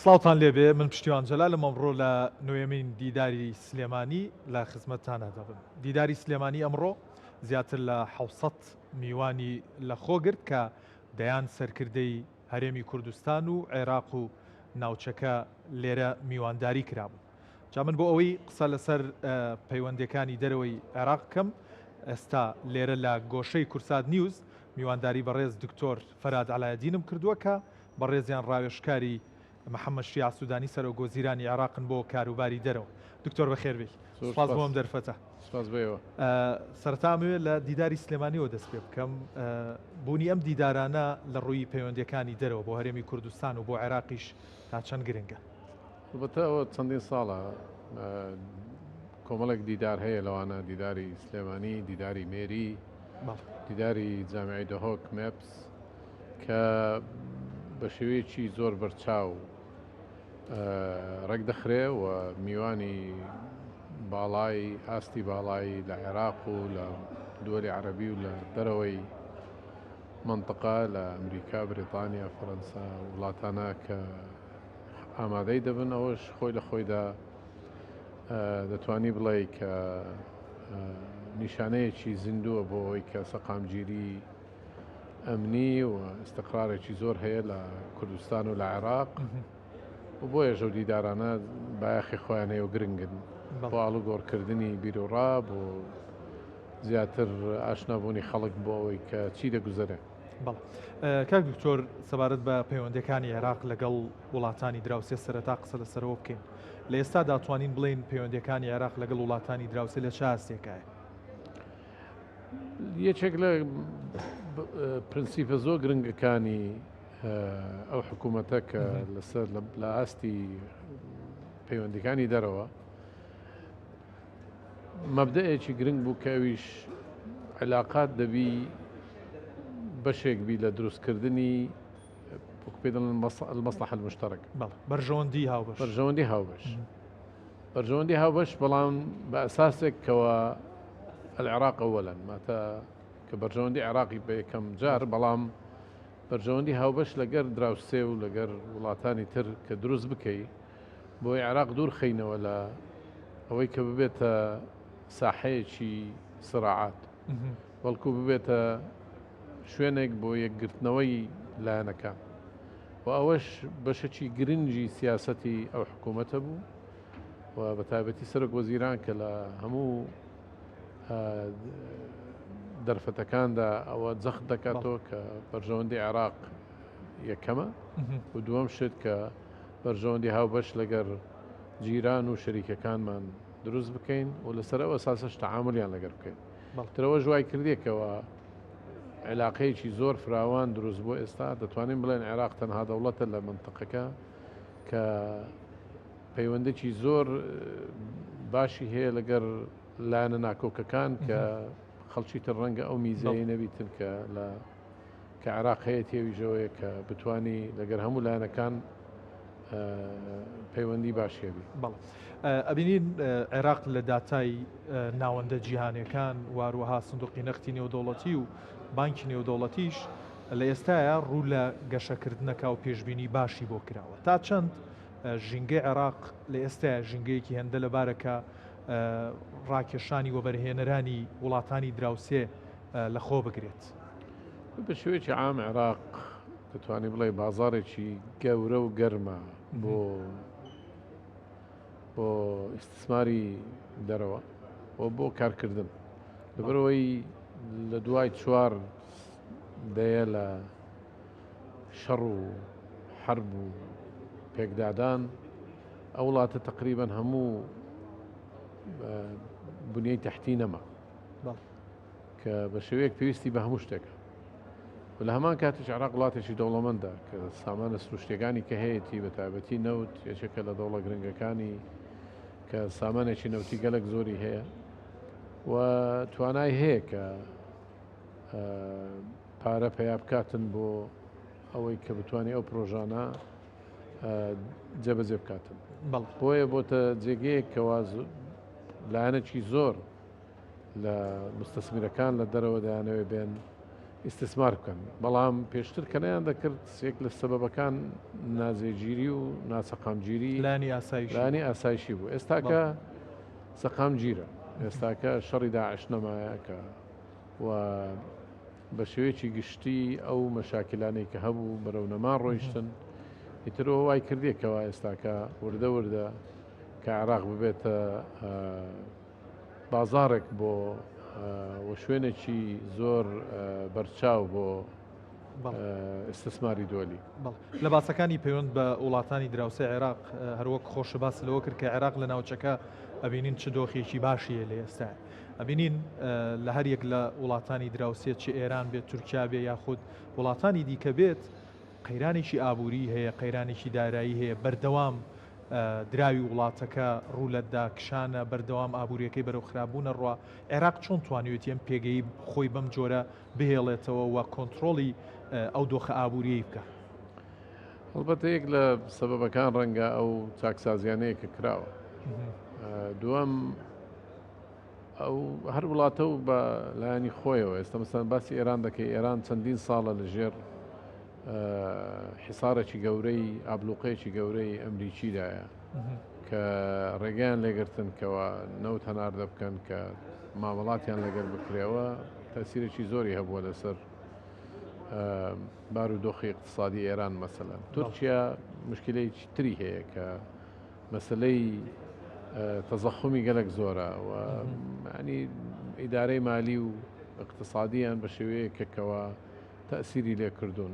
سڵاوتان لێبێ من پشتیوان جەلالم ئەمڕۆ لە نۆیەمین دیداری سلێمانی لە خزمەتتانا دەبم. دیداری سلێمانی ئەمڕۆ زیاتر لە 600 میوانی لە خۆ گرت کە دەیان سەرکردەی هەرێمی کوردستان و عێراق و ناوچەکە لێرە میوانداری کرابوون. جا من بۆ ئەوەی قسە لەسەر پەیوەندیەکانی دەرەوەی عێراق بکەم ئێستا لێرە لە گۆشەی کورسات نیوز میوانداری بەڕێز دکتۆر فەراد عەلایەدینم کردووە کە بەڕێزیان ڕاوێژکاری محەممەد شیاع سوودانی سەرۆک وەزیرانی عێراقن بۆ کاروباری دەرەوە. دکتۆر بەخێر بێی. سوپاس بۆ ئەم دەرفەتە. سوپاس بۆ ئێوە. سەرەتا ئەمەوێت لە دیداری سلێمانیەوە دەست پێ بکەم. بوونی ئەم دیدارانە لە ڕووی پەیوەندیەکانی دەرەوە بۆ هەرێمی کوردستان و بۆ عێراقیش تا چەند گرنگە؟ ئەڵبەتە ئەوە چەندین ساڵە کۆمەڵێک دیدار هەیە لەوانە دیداری سلێمانی، دیداری مێری، دیداری جامیعەی دهۆک، مێپس، کە بە شێوەیەکی زۆر بەرچاو ڕێکدەخرێ و میوانی باڵای ئاستی باڵای لە عێراق و لە دووەلی عەرەبی و لە دەرەوەی مەنتقە لە ئەمریکا، بریتانیا، فەرەنسا وڵاتانە کە ئامادەی دەبن ئەوەش خۆی لە خۆیدا دەتوانی بڵێ کە نیشانەیەکی زیندووە بۆ ئەوەی کە سەقامگیری ئەمنی و ئیستقرارێکی زۆر هەیە لە کوردستان و لە عێراق و بۆیەش ئەو دیدارانە بایەخی خۆیان هەیە و گرنگن بۆ ئاڵوگۆڕکردنی بیروڕا بۆ زیاتر ئاشنابوونی خەڵک بۆ ئەوەی کە چی دەگوزەرێ. بەڵێ کاک دکتۆر سەبارەت بە پەیوەندیەکانی عێراق لەگەڵ وڵاتانی دراوسێ سەرەتا قسە لەسەرەوە بکەین لە ئێستادا توانین بڵێین پەیوەندیەکانی عێراق لەگەڵ وڵاتانی دراوسێ لە چ ئاستێکایە؟ یەکێک لە پرنسیپە زۆر گرنگەکانی ئەو حکوومەتە کە لەسەر لە ئاستی پەیوەندیەکانی دەرەوە مەبدەئێکی گرنگ بوو کە ئەویش عیلاقات دەبی بەشێک بی لە دروستکردنی وەک پێی دەڵێن المصلحە المشترک بەرژەوەندی هاوبەش بەرژەوەندی هاوبەش بەرژەوەندی هاوبەش بەڵام بە ئەساسێک کەوە العراق ئەوەلەن ماتە کە بەرژەوەندی عێراقی بە یەکەم جار بەڵام بەرژەوەندی هاوبەش لەگەر دراوسێ و لەگەر وڵاتانی تر کە دروست بکەی بۆی عێراق دوور خەینەوە لە ئەوەی کە ببێتە ساحەیەکی سراعات بەڵکو ببێتە شوێنێک بۆ یەکگرتنەوەی لایەنەکان و ئەوەش بەشەکی گرنگی سیاسەتی ئەو حکوومەتە بوو و بە تایبەتی سەرۆک وەزیران کە لە هەموو دەرفەتەکاندا ئەوە جەخت دەکاتەوە کە بەرژەوەندی عێراق یەکەمە و دووەم شت کە بەرژەوەندی هاوبەش لەگەر جیران و شەریکەکانمان دروست بکەین و لەسەر ئەو ئەساسەش تەعامولیان لەگەر بکەین. تر ئەوەش وای کردیە کەوا عیلاقەیەکی زۆر فراوان دروست بووە ئێستا دەتوانین بڵێن عێراق تەنها دەوڵەتە لە مەنتقەکە کە پەیوەندێکی زۆر باشی هەیە لەگەر لایەنە ناکۆکەکان کە خەڵکی تر ڕەنگە ئەو میزەیە نەبیتن کە لە کە عێراق هەیەتی ئەویش ئەوەیە کە بتوانی لەگەر هەموو لایەنەکان پەیوەندی باشی هەبی. بەڵێ ئەبینین عێراق لە داتای ناوەندە جیهانیەکان و هەروەها سندوقی نەختی نێودەوڵەتی و بانکی نێودەوڵەتیش لە ئێستایا ڕوو لە گەشەکردنەکە و پێشبینی باشی بۆ کراوە تا چەند ژینگەی عێراق لە ئێستایا ژینگەیەکی هێندە لەبارە کە ڕاکێشانی وەبەرهێنەرانی وڵاتانی دراوسێ لەخۆ بگرێت. بە شێوەیەکی عام عێراق دەتوانی بڵێ بازاڕێکی گەورە و گەرمە بۆ بۆ ئیستیسماری دەرەوە و بۆ کارکردن لەبەرەوەی لە دوای چوار دەیە لە شەڕ و حرب و پێکدادان ئەو وڵاتە تقریبان هەموو بنیەی تەحتی نەما کە بە شێوەیەک پێویستی بە هەموو شتێکە و لە هەمان کاتیش عێراق وڵاتێکی دەوڵەمەندە کە سامانە سروشتیەکانی کە هەیەی بە تایبەتی نەوت یەکێکە لە دەوڵە گرنگەکانی کە سامانێکی نەوتی گەلک زۆری هەیە و توانای هەیە کە پارە پەیا بکاتن بۆ ئەوەی کە بتوانێت ئەو پرۆژانە جێبەجێ بکاتن بۆیە بۆتە جێگەیەک کەوا لایەنێکی زۆر لە موستەسمیرەکان لە دەرەوە دەیانەوێت بێن ئیستیسمار بکەن، بەڵام پێشتر کە نەیان دەکرد یەک لە سەبەبەکان ناجێگیری و ناسەقامگیری لایەنی ئاسایشی لایەنی ئاسایشی بوو، ئێستاکە سەقامگیرە، ئێستاکە شەڕی داعش نەمایە کە و بە شێوەیەکی گشتی ئەو مەشاکلانەی کە هەبوو بەرەو نەمان ڕۆیشتن، ئیتر ئەوە وای کردیە کەوا ئێستاکە وردە وردە کە عێراق ببێتە بازاڕێک بۆ و شوێنێکی زۆر بەرچاو بۆ ئیستسماری دۆلی. لە باسەکانی پەیوەند بە وڵاتانی دراوسێ عێراق هەروەک خۆشە باس لەوە کرد کە عێراق لە ناوچەکە ئەبینین چ دۆخێکی باشی هەیە لە ئێستا ئەبینین لە هەر یەک لە وڵاتانی دراوسێ چ ئێران بێت تورکیا بێ یاخود وڵاتانی دیکە بێت قەیرانێکی ئابووری هەیە قەیرانێکی دارایی هەیە بەردەوام دراوی وڵاتەکە ڕوو لە داکشانە، بەردەوام ئابوورییەکەی بەرەو خراپبوون ئەڕوا، عێراق چۆن توانیویەتی ئەم پێگەی خۆی بەم جۆرە بهێڵێتەوە و کۆنترۆڵی ئەو دۆخە ئابوورییەی بکا؟ هەڵبەتە یەک لە سەبەبەکان ڕەنگە ئەو چاکسازیانەیە کە کراوە. دووەم ئەو هەر وڵاتە و بە لایەنی خۆیەوە ئێستا مەسەلەن باسی ئێران دەکەی ئێران چەندین ساڵە لە ژێر حسارێکی گەورەی ئابلوقەیەکی گەورەی ئەمریکیدایە کە ڕێگەیان لێگرتن کەەوە نەوت هەناردە بکەن کە مامەڵاتیان لەگەر بکرێەوە تەسیرێکی زۆری هەبووە لەسەر بارودۆخی اقتصادی ئێران مەسەلەن تورکیا مشکلەیەکی تری هەیە کە مەسەلەی تەزەخومی گەلەک زۆرە و ینی ئیدارەی مالی و اقتصادیان بە شێوەیەکە کەوا تەسیری لێ کردوون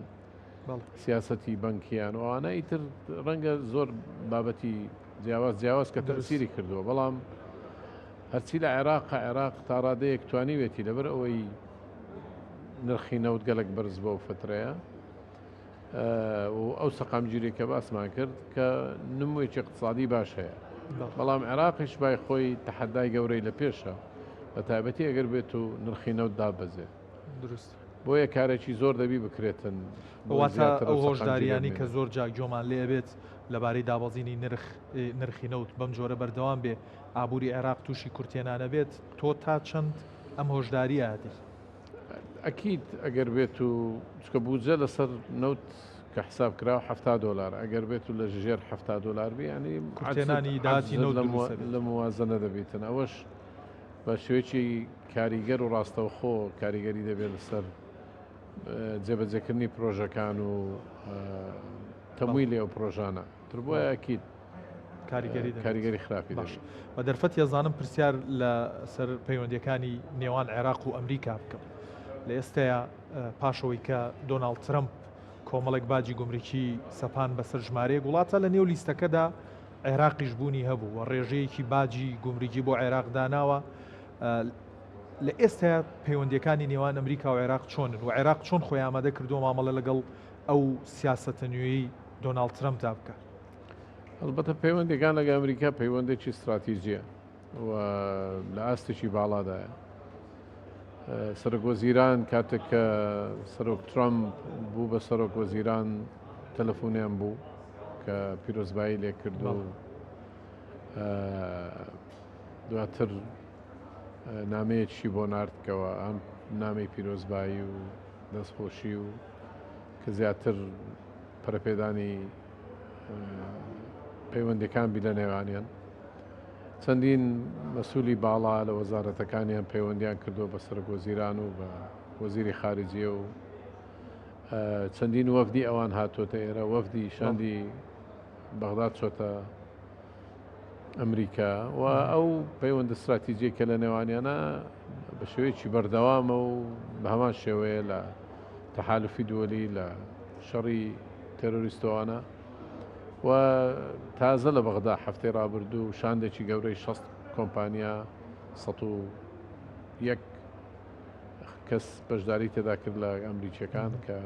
سیاستی بەنکیان و ئەوانە ئیتر ڕەنگە زۆر بابەتی جیاواز جیاواز کە تەسیری کردووە بەڵام هەرچی لە عێراق عێراق تا ڕادەیەک توانیوێتی لەبەر ئەوەی نرخی نەوت گەلک بەرز بەو فترەیە و ئەو سەقامگیریە کە باسمان کرد کە نموویەکی اقتصادی باش هەیە بەڵام عێراقیش بای خۆی تەحەدای گەورەی لە پێشە بە تایبەتی ئەگەر بێت و نرخی نەوت دابەزێت دروست بۆیە کارێکی زۆر دەبی بکرێتن واتە ئەو هۆشداریانی کە زۆر جا گۆمان لێ ئەبێت لەبارەی دابەزینی نرخ نرخی نەوت بەم جۆرە بەردەوام بێ ئابووری عێراق تووشی کورتێنانە بێت تۆ تا چەند ئەم هۆشداریە ئەدەی؟ ئەکید ئەگەر بێت و چکە بودجە لەسەر نەوت کە حساب کراوە 70 دلار ئەگەر بێت و لە ژێر 70 دلار بی ینی کورتێنانی داهاتی نەوت دروست دەبێت. لە موازنە دەبیتن ئەوەش بە شێوەیەکی کاریگەر و ڕاستەوخۆ کاریگەری دەبێت لەسەر جێبەجێکردنی پرۆژەکان و تەمویلی ئەو پرۆژانە تر بۆیە ئەکید کاریگەری دەبێت. کاریگەری خراپی باش دەبێت. بە دەرفەت یەزانم پرسیار لە سەر پەیوەندیەکانی نێوان عێراق و ئەمریکا بکەم لە ئێستەیە پاشەوەی کە دۆناڵد ترەمپ کۆمەڵێک باجی گومرکی سەپان بەسەر ژمارەیەک وڵاتە لە نێو لیستەکەدا عێراقیش بوونی هەبوو و ڕێژەیەکی باجی گومرگی بۆ عێراق داناوە لە ئێستا پەیوەندیەکانی نێوان ئەمریکا و عێراق چۆنن و عێراق چۆن خۆی ئامادە کردووە مامەڵە لەگەڵ ئەو سیاسەتە نوێی دۆناڵد ترەمپدا بکات؟ هەڵبەتە پەیوەندیەکان لەگە ئەمریکا پەیوەندێکی استراتیژیە و لە ئاستێکی باڵادایە. سەرۆک وەزیران کاتێک کە سەرۆک ترامپ بوو بە سەرۆک وەزیران تەلەفۆنیان بوو کە پیرۆزبایی لێ کرد و دواتر نامەیەکی بۆ ناردکەوە ئەم نامەی پیرۆزبایی و دەستخۆشی و کە زیاتر پەرەپێدانی پەیوەندیەکان بی لە نێوانیان. چەندین مەسولی باڵا لە وەزارەتەکانیان پەیوەندیان کردووە بە سەرۆک وەزیران و بە وەزیری خارجیە و چەندین وەفدی ئەوان هاتووەتە ئێرە وەفدی شاندی بەغداد چۆتە ئەمریکا و ئەو پەیوەندە استراتیجیە کە لە نێوانیانە بە شێوەیەکی بەردەوامە و بە هەمان شێوەیە لە تەحالفی دووەلی لە شەڕی تێرۆریستەوانە و تازە لە بەغدا هەفتەی ڕابردوو شاندێکی گەورەی 60 کۆمپانیا 101 کەس بەشداری تێدا کرد لە ئەمریکیەکان کە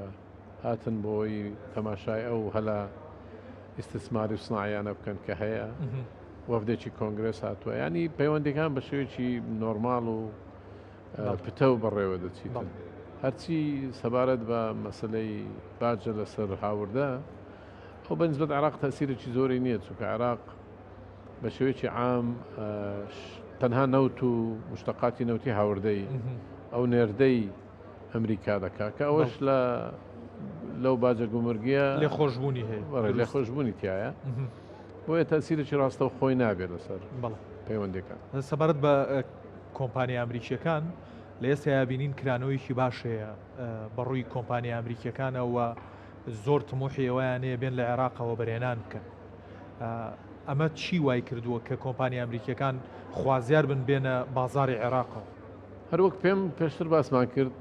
هاتن بۆی تەماشای ئەو هەلا ئیستیسماری و سناعیانە بکەن کە هەیە وەفدێکی کۆنگرێس هاتووە ینی پەیوەندەکان بە شێوەیەکی نۆرمال و پتەو بەڕێوە دەچیتن هەرچی سەبارەت بە مەسلەی باجە لەسەر هاوردە ئەو بەنسبەت عراق تەسیرێکی زۆری نییە چونکە عراق بە شێوەیەکی عام تەنها نەوت و مشتقاتی نەوتی هاوردەی ئەو نێردەی. ئەمریکا دەکا کە ئەوەش لە لەو باجە گومرگیە لێخۆشبوونی هەیە لێخۆشبوونی تایە بۆیە تەسیرێکی ڕاستەو خۆی نابێت لەسەر پەیوەندەکان. سەبارەت بە کۆمپانیا ئەمریکیەکان لە ئێستا بینین کرانەوەیکی باش هەیە بەڕووی کۆمپانیا ئەمریکیەکانەوە زۆر تموحی ئەوەیان هەیە بێن لە عێراقەوە بەرهێنان بکەن. ئەمە چی وای کردووە کە کۆمپانیا ئەمریکیەکان خوازیار بن بێنە بازاڕی عێراقەوە؟ هەروەک پێم پێشتر باسمان کرد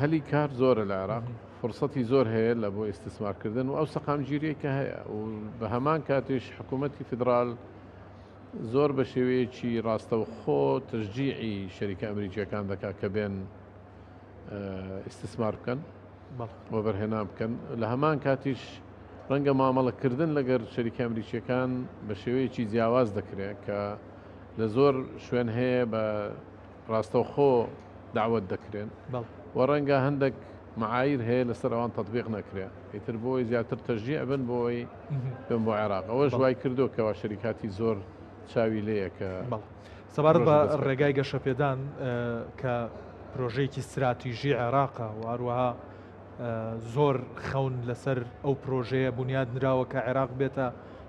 هەلی کار زۆرە لە عێراق، فرسەتی زۆر هەیە لە بۆ ئیستیسمارکردن و ئەو سەقامگیریەی کە هەیە و بە هەمان کاتیش حکوومەتی فیدرال زۆر بە شێوەیەکی ڕاستەوخۆ تەشجیعی شەریکە ئەمریکیەکان دەکات کە بێن ئیستیسمار بکەن. وەبەرهێنان بکەن، لە هەمان کاتیش ڕەنگە مامەڵەکردن لەگەر شەریکە ئەمریکییەکان بە شێوەیەکی جیاواز دەکرێت کە لە زۆر شوێن هەیە بە ڕاستەوخۆ داوت دەکرێن و ڕەنگە هەندێک معایر هەیە لەسەر ئەوان تطبیق نەکرێت ئیتر بۆی زیاتر تەشجیع بن بۆی بن بۆ عێراق ئەوەش وای کردو کەوا شەریکاتی زۆر چاوی لێیە کە سەبارەت بە ڕێگای گەشەپێدان کە پرۆژەیەکی ستراتیژی عێراقە و هەروەها زۆر خەون لەسەر ئەو پرۆژەیە بونیاد نراوە کە عێراق بێتە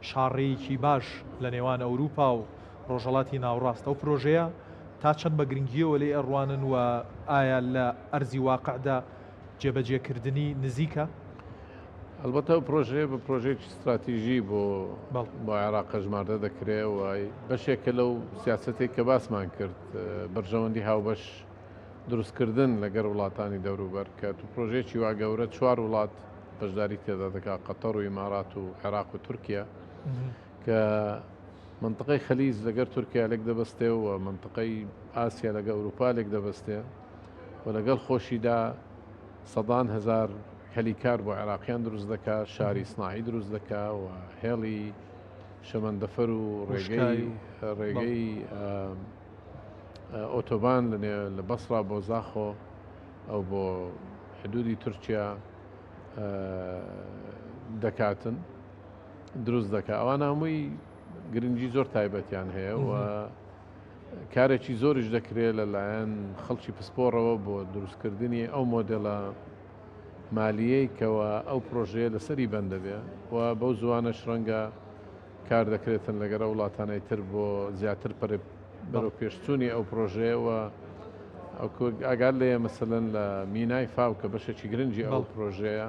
شاڕێیەکی باش لە نێوان ئەوروپا و ڕۆژهەڵاتی ناوڕاست. ئەو پرۆژەیە تا چەند بە گرنگییەوە لێی ئەڕوانن و ئایا لە ئەرزی واقعدا جێبەجێکردنی نزیکە؟ ئەڵبەتە ئەو پرۆژەیە بە پرۆژەیەکی ستراتیژی بۆ بۆ عێراق هەژماردە دەکرێ و بەشێکە لەو سیاسەتێک کە باسمان کرد بەرژەوەندی هاوبەش دروستکردن لەگەر وڵاتانی دەوروبەر کە تو پرۆژەیەکی وا گەورە چوار وڵات بەشداری تێدا دەکات قەتەر و ئیمارات و عێراق و تورکیا کە منطقەی خەلیج لەگەر تورکیا لێک دەبەستێ و منطقەی ئاسیا لەگە ئەوروپا لێک دەبەستێ و لەگەڵ خۆشیدا سەدان هەزار هەلی کار بۆ عێراقیان دروست دەکا، شاری سناعی دروست دەکا و هێڵی شەمەندەفەر و ڕێگەی ڕێگەی ئۆتۆبان لە بەسڕا بۆ زاخۆ ئەو بۆ حدودی تورکیا دەکاتن دروست دەکا. ئەوان هەمووی گرنگی زۆر تایبەتیان هەیە و کارێکی زۆریش دەکرێت لە لایەن خەڵکی پسپۆڕەوە بۆ دروستکردنی ئەو مۆدێلە مالیەی کەوا ئەو پرۆژەیە لەسەری بەند دەبێ و بەو زووانەش ڕەنگە کار دەکرێتن لەگەر ئەو وڵاتانەی تر بۆ زیاتر پەرە بەرەو پێشچوونی ئەو پرۆژەیە و ئاگات لێیە مەسەلەن لە مینای فاو کە بەشێکی گرنگی ئەو پرۆژەیە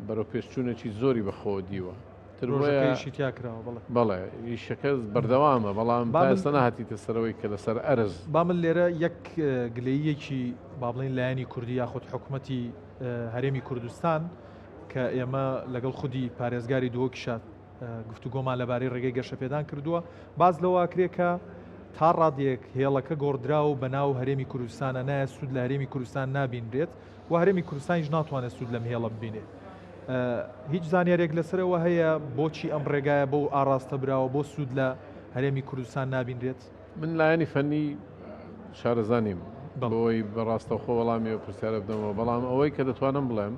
بەرەو پێشچوونێکی زۆری بەخۆوە دیوە. تر بۆیە ئیشی تیا کراوە بەڵێ. بەڵێ ئیشەکە بەردەوامە بەڵام تا ئێستا نەهاتیتە سەرەوەی کە لەسەر ئەرز. با من لێرە یەک گلەییەکی با بڵێین لایەنی کوردی یاخود حکومەتی هەرێمی کوردستان کە ئێمە لەگەڵ خودی پارێزگاری دهۆکیشا گفتوگۆمان لەبارەی ڕێگەی گەشەپێدان کردووە باس لەوە ئەکرێ کە تا ڕادەیەک هێڵەکە گۆڕدرا و بەناو هەرێمی کوردستانە نایە سوود لە هەرێمی کوردستان نابینرێت و هەرێمی کوردستانیش ناتوانێت سوود لەم هێڵە ببینێت. هیچ زانیاریەک لەسەر ئەوە هەیە بۆچی ئەم ڕێگایە بەو ئاڕاستە براوە بۆ سوود لە هەرێمی کوردستان نابینرێت؟ من لایەنی فەنی شارەزا نیم بۆی بە ڕاستەوخۆ وەڵامی ئەو پرسیارە بدەمەوە، بەڵام ئەوەی کە دەتوانم بڵێم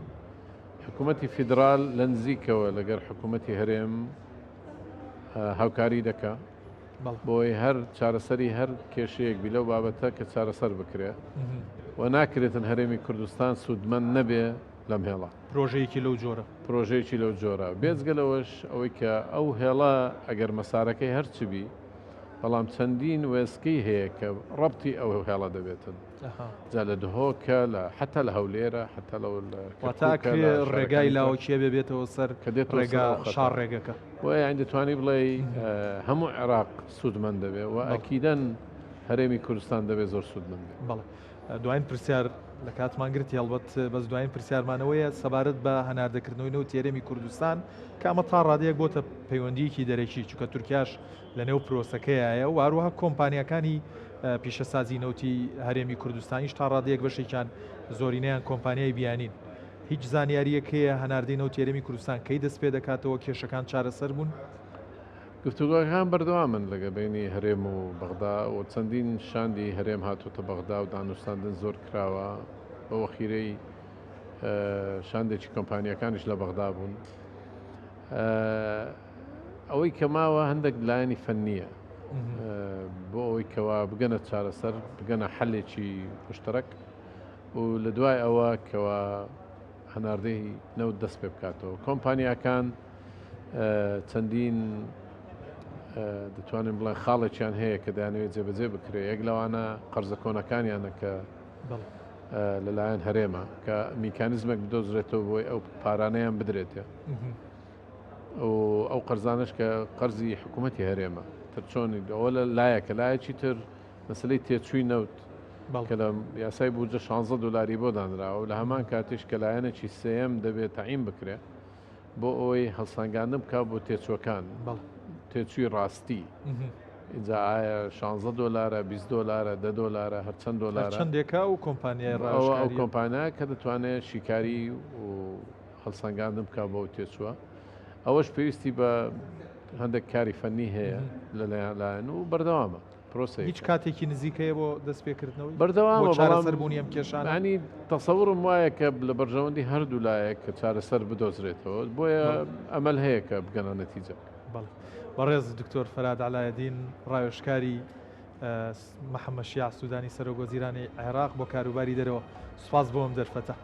حکوومەتی فیدرال لە نزیکەوە لەگەر حکوومەتی هەرێم هاوکاری دەکا بۆی هەر چارەسەری هەر کێشەیەک بی لەو بابەتە کە چارەسەر بکرێ و ناکرێتن هەرێمی کوردستان سوودمەند نەبێ لەم هێڵە. پرۆژەیەکی لەو جۆرە. پرۆژەیەکی لەو جۆرە. بێجگە لەوەش ئەوەی کە ئەو هێڵە ئەگەر مەسارەکەی هەر چ بی بەڵام چەندین وێستگەی هەیە کە ڕەبتی ئەو هێڵە دەبێتن. جا لە دهۆکە لە حەتا لە هەولێرە حەتا لە واتە ئەکرێ ڕێگای لاوەکیە بێ بێتەوە سەر کە دێتەوە ڕێگا شار ڕێگەکە. بۆیە یانی دەتوانی بڵێی هەموو عێراق سوودمەند دەبێ و ئەکیدەن هەرێمی کوردستان دەبێ زۆر سوودمەند بێ. بەڵێ. دواین پرسیار لە کاتمان گرتی هەڵبەت بەس دواین پرسیارمانەوەیە سەبارەت بە هەناردەکردنەوەی نەوتی هەرێمی کوردستان کە ئەمە تا ڕادەیەک بۆتە پەیوەندییەکی دەرەکی چونکە تورکیاش لە نێو پرۆسەکەیایە و هەروەها کۆمپانیاکانی پیشەسازی نەوتی هەرێمی کوردستانیش تا ڕادەیەک بەشێکیان زۆرینەیان کۆمپانیای بیانین هیچ زانیارییەک هەیە هەناردەی نەوتی هەرێمی کوردستان کەی دەست پێ دەکاتەوە کێشەکان چارەسەر بوون؟ گفتوگۆکان بەردەوامن لەگە بەینی هەرێم و بەغدا و چەندین شاندی هەرێم هاتۆتە بەغدا و دانوستاندن زۆر کراوە بە وەخیرەی شاندێکی کۆمپانیاکانیش لە بەغدا بوون. ئەوەی کە ماوە هەندێک لایەنی فەنییە بۆ ئەوەی کەوا بگەنە چارەسەر بگەنە حەلێکی مشتەرەک. و لە دوای ئەوە کەوا هەناردەی نەوت دەست پێ بکاتەوە. کۆمپانیاکان چەندین دەتوانین بڵێن خاڵێکیان هەیە کە دەیانەوێت جێبەجێ بکرێت، یەک لەوانە قەرزە کۆنەکانیانە کە لەلایەن هەرێمە کە میکانیزمێک بدۆزرێتەوە بۆی ئەو پارانەیان بدرێتێ و ئەو قەرزانش کە قەرزی حکوومەتی هەرێمە تر چۆنی ئەوە لە لایەکە لایەکی تر مەسلەی تێچووی نەوت کە لە یاسای بودجە 16 دلاری بۆ دانراوە و لە هەمان کاتیش کە لایەنێکی سێیەم دەبێت تەعین بکرێ بۆ ئەوەی هەڵسەنگاندن بکات بۆ تێچووەکان، تێچووی ڕاستی. ئینجا ئایا شانزە دۆلارە، 20 دۆلارە، دە دۆلارە، هەر چەند دۆلارە. هەر چەندێکە ئەو کۆمپانیای ڕاوێژکارییە. ئەو کۆمپانیا کە دەتوانێت شیکاری و هەڵسەنگاندن بکات بۆ ئەو تێچووە. ئەوەش پێویستی بە هەندێک کاری فەنی هەیە لەلایەن لایەن و بەردەوامە. پرۆسەیەکە. هیچ کاتێکی نزیک هەیە بۆ دەستپێکردنەوەی؟ بەردەوامە، بۆ بەڵام چارەسەربوونی ئەم کێشانە؟ یانی تەسەورم وایە کە لە بەرژەوەندی هەردوو لایەک کە چارەسەر بدۆزرێتەوە، بۆیە ئەمەل هەیە کە بگەنە نەتیجە. بەڵێ. بەڕێز دکتۆر فەرهاد عەلایەدین، ڕاوێژکاری محەممەد شیاع سوودانی سەرۆکوەزیرانی عێراق بۆ کاروباری دەرەوە، سوپاس بۆ ئەم دەرفەتە.